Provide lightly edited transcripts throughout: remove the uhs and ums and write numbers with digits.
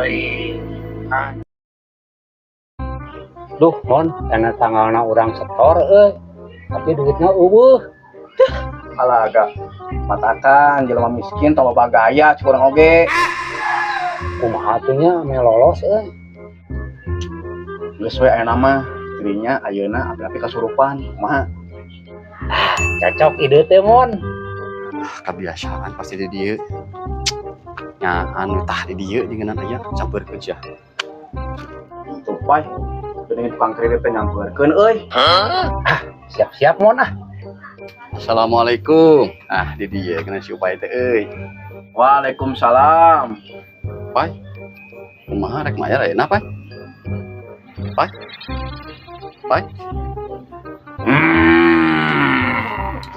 deui. Ah. Duh, Mon, karena tanggalna urang setor euy. Tapi duitnya euweuh. Alah, agak matakan jelema miskin tong loba gaya cik urang oge. Kumaha atuh nya meh lolos euy? Geus we aya nama dirinya ayeuna api-api kasurupan kumaha? Cocok ide teh, Mon. Ah, kebiasaan pasti di dieu. Nya anu tah di dieu jeung aya sampeurkeun sia. Tuh, pai. Geuning tukang kredit teh nyampeurkeun euy. Siap-siap, Mon, ah. Assalamualaikum. Ah, di dieu kena si Upay teh euy. Waalaikumsalam. Pai. Kumaha rek mayar ayeuna, Pai? Pai. Pai.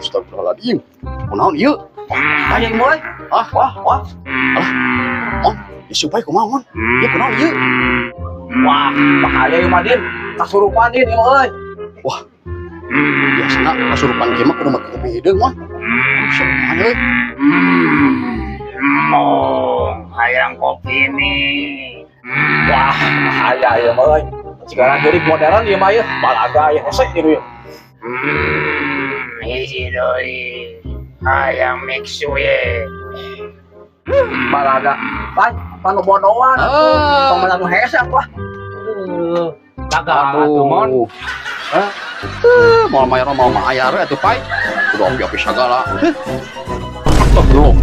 Astagfirullahaladzim. Kunaon ieu? Aya mulai. Ah. Wah, wah. Mon, si Upay kumaha, Mon? Ieu kunaon ieu? Wah, bahaya ieu mah, Din. Kasurupan, Din, ieu euy. Biasana kasurupan kieu mah kudu make kopi hideung, Mon. Aduh, sok kumaha euy? Mong, hayang kopi nih. Wah, bahaya ieu mah euy. Sekarang jurig modern ieu mah ieu. Balaga ieu hese ieu. Hiji deui. Hayang mixue. Balaga. Pai, panu bodoan. Ah. Tong menang hese atuh ah. Gagal atuh, Mon. Hah? Eh, mau mayar mau mayar atuh, Pai. Kudu api-api sagala. Heh. Astagfirullah.